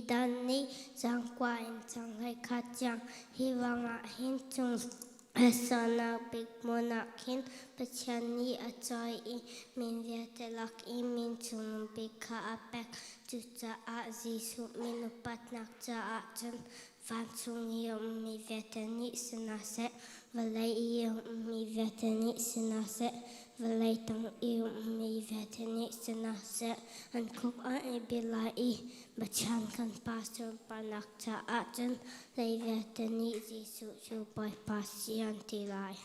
dan nih cangkua in canghhlei kha tiang hi ruangah hin cung Hasanak bik hmun ah khin Pathian nih a cawi i min vialte lak i min cungnung bik kha a pek. Cucaah Jesuh min upatnak caah cun vancung i a ummi vialte nih si hna seh, vawlei i a ummi vialte nih si hna seh, vawlei tang i a ummi vialte nih si hna seh, an khuk an i bil lai i Pathian kan Pa sunparnak caah cun lei vialte nih Jesuh cu Bawipa si an ti lai.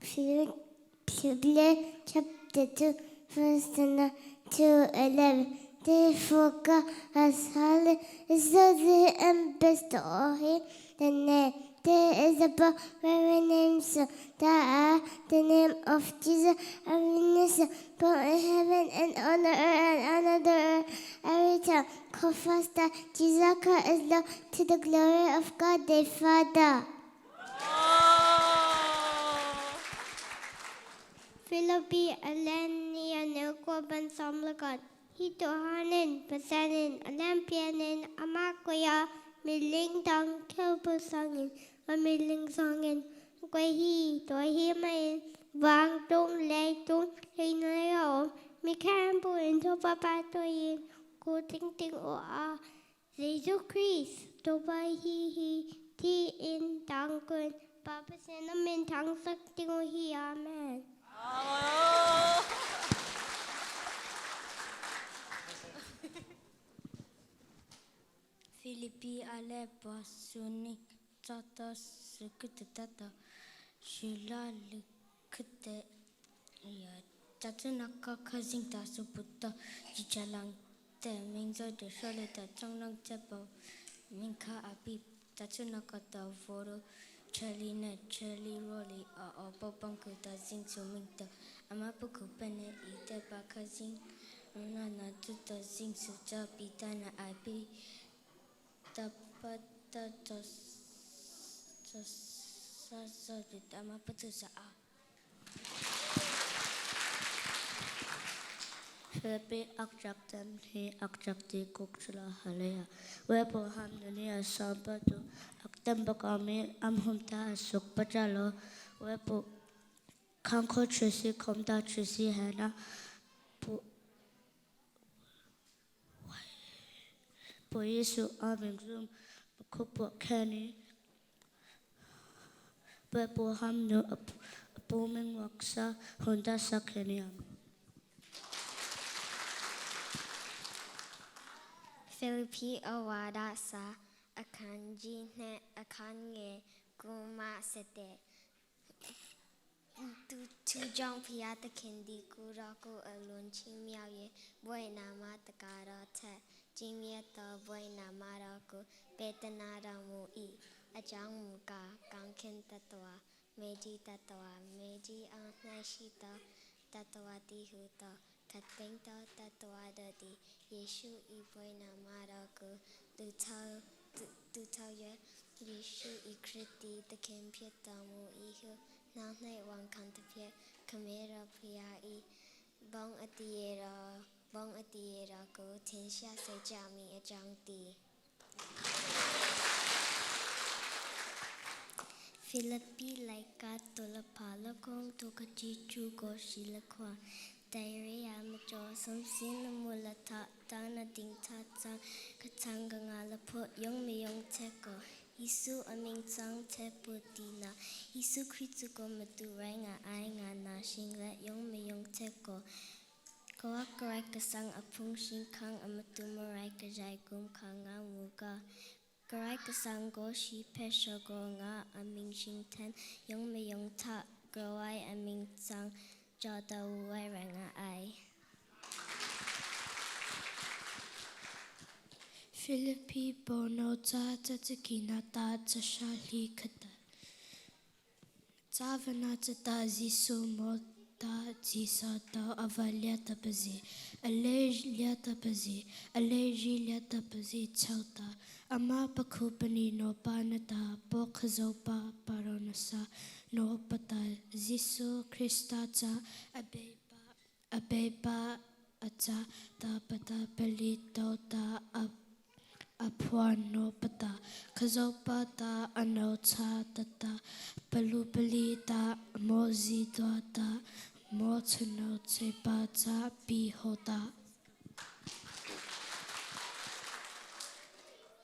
Philip chapter 2, verse 9 to 11. Therefore God has highly exalted and bestowed him the name that is above every name, so that at the name of Jesus every knee shall bow in heaven and on the earth and under the earth, every tongue confess that Jesus Christ is Lord to the glory of God the Father. Philippi Alenia Nelko Ban Hitohanin Pasanin Olympianin Amakoya Miling Dang Kelpusangin Amiling Sangin Guihi Tohi Main Wang Tung Lei Tung Lei Nai Om Mi Khan Bu In To Papa To Yin Ku Ting Ting O A Jesuh Christ To Bai Hi Hi Ti In Tang Kun Papa Sin Amin Thang Sak Ting O Hi Amen. Filipi Aleppo Sunni Tata Sukutata Shila Likute Tatsunaka Kazinta Suputa Jichalang Te Mingzo De Shole Ta Changlang Chepo Minka Api Tatsunaka Ta Voro Chelina Cheli Roli A Opo Banku Ta Zing Su Mingta Amapuku Pene Ite Baka Zing Runa Na Tuta Zing Su Ta Pitana Api Ta Ta Sa Sa Amapatu Sa A. Philipi akchak hi akchak ti kuk chula halaya. Wepo ham dunia sampatu aktem bakami amhumta suk pachalo wepo khangkho chisi khomta chisi hena pu Jesu aming zum khupo kheni wepo ham nu apuming waksa honda sakheni am. Philippi awada sa akanji ne akange kuma sete သူကြောင့်ဖျားသခင်သည်ကိုယ်တော်ကိုအလွန်ချီးမြှောက်၍ဘွဲ့နာမတကာတော်ထက်ကြီးမြတ်သောဘွဲ့နာမတော်ကိုပေးသနာတော်မူ၏အကြောင်းမူကားကောင်းကင်တတဝါမေကြီးတတဝါမေကြီးအောင်၌ရှိသောတတဝါတည်းဟူသောခတ်သိမ်းသောတတဝါတို့သည်ယေရှု၏ဘွဲ့နာမတော်ကိုသူထောက်သူထောက်၍ယေရှု၏ခရစ်သည်သခင်ဖြစ်တော်မူ၏ဟုနောက်၌ဝန်ခံသဖြင့်ခမည်းတော်ဖျား၏ဘုန်းအတည်တော်ဘုန်းအတည်တော်ကိုထင်ရှားစေကြမည်အကြောင်းတည်း Philippi Laika Tulapala Kong Tokachi Chu Go Shila Kwan Diarrhea Majo Somsin Mula Ta Dana Ding Ta Chang Kachang Gangala Po Yong Me Yong Teko Isu Aming Chang Te Pu Ti Na Isu Kritu Go Matu Rai Nga Ai Nga Na Shing Le Yong Me Yong Teko Koa Karai Kasang Apung Shing Kang Amatu Marai Kajai Gum Kang Nga Muga Karai Kasang Go Shi Pe Sho Go Nga Aming Shing Ten Yong Me Yong Ta Growai Aming Chang Ja Da Wai Ra Nga Ai. Philippi Bono Cha Cha Ta Cha Sha Li Khata Cha Vana Cha Ta Jisu Mo Ta Jisa Ta Avalia Ta Pazi Ale Lia Ta Pazi Ale Ji Lia Ta Pazi Chau Ta Ama Pakhu Pani No Pa Na Ta Po Khazo Pa Paronasa No Pa Ta Jisu Krista Cha Abe Pa. A pe pa acha ta pata pali to ta a a no pata khazo pa ta ano cha ta ta palu pali ta mo zi to ta mo chano che pa cha pi ho ta.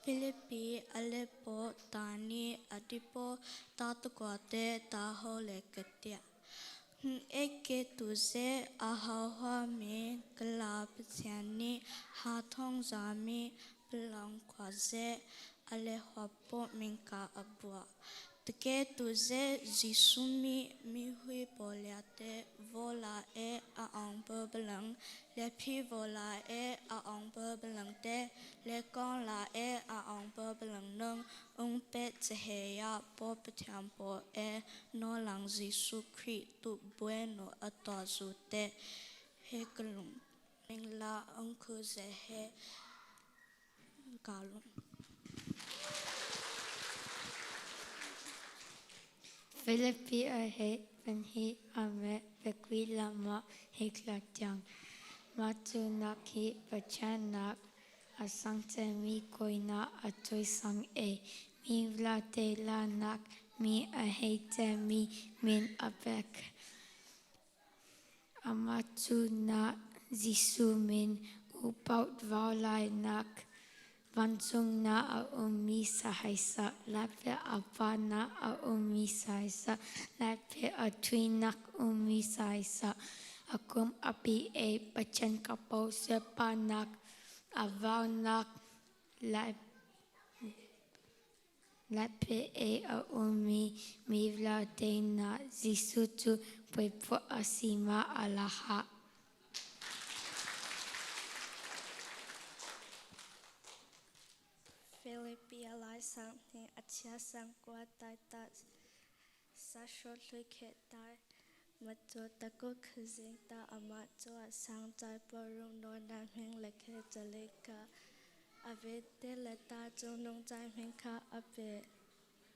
Philippi Aleppo tani Adipo tatukwate taho lekatia. Eke tuze ahahwa mi kla pathiani ha thong zami plang khwaze ale hwapo minka abua. Tke tuze jisumi mi hui poliate vola e a ong belang le phi vola e a ong belang te le kong la e a ong belang nung ung pe che ya po pathiam po e no lang Jisu Christ tu bueno ato zu te he kalung ming la ung khu ze he kalung. Philippi a he panhi ame pekwi lama hekla tiang. Matu nak hi pachan nak asang te mi koina atoy sang e mi vla te la nak mi a he te mi min apek. Amatu na Jisu min upaut vaulai nak vancung na a ummi sahaisa lape apa na a ummi sahaisa lape a thui nak ummi sahaisa akum api e pachan kapo sepa nak avau nak lape e a ummi mi vla te na Jisu tu puipo asima alaha. Philippi lai sang ni achia sang kwa tai ta sa sho hlui khe tai ma cho ta ko khzing ta ama cho sang chai po rung no na hming le khe chale ka ave te le ta chung nung chai hming kha ape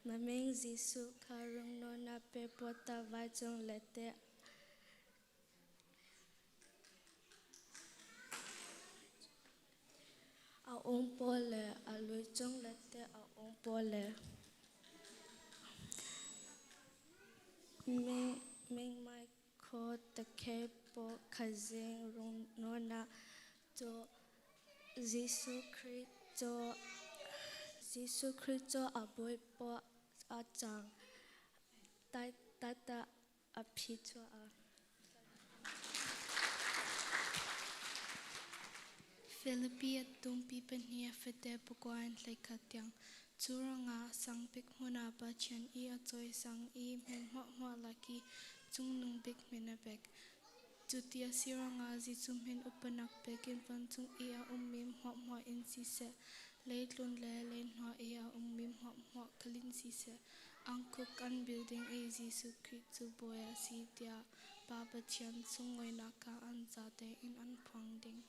ma ming Jisu kha rung no na pe po ta vai chung le te a ong po le a lui chung le te a ong po le ming ming mai kho ta khe po khazing rung no na cho Jisu Christ cho Jisu Christ cho a boi po a chang tai ta ta a phi cho a. Philippi tumpi pahnih fete pakwain hlei tiang churanga sangpik hmuna Pathian i a chawi sang i hmel hmuahhmuah laki chungnung bik hmin a pek. Chutia siranga Jesu hmin upanak pekin vancung i a ummi hmuahhmuah in siseh, leitlun le leihnuai i a ummi hmuahhmuah khalin siseh, angkhuk an building i Jesu Khrih cu bawi a si tiah Pa Pathian sunglawihnak kha an zate in an phuang ding.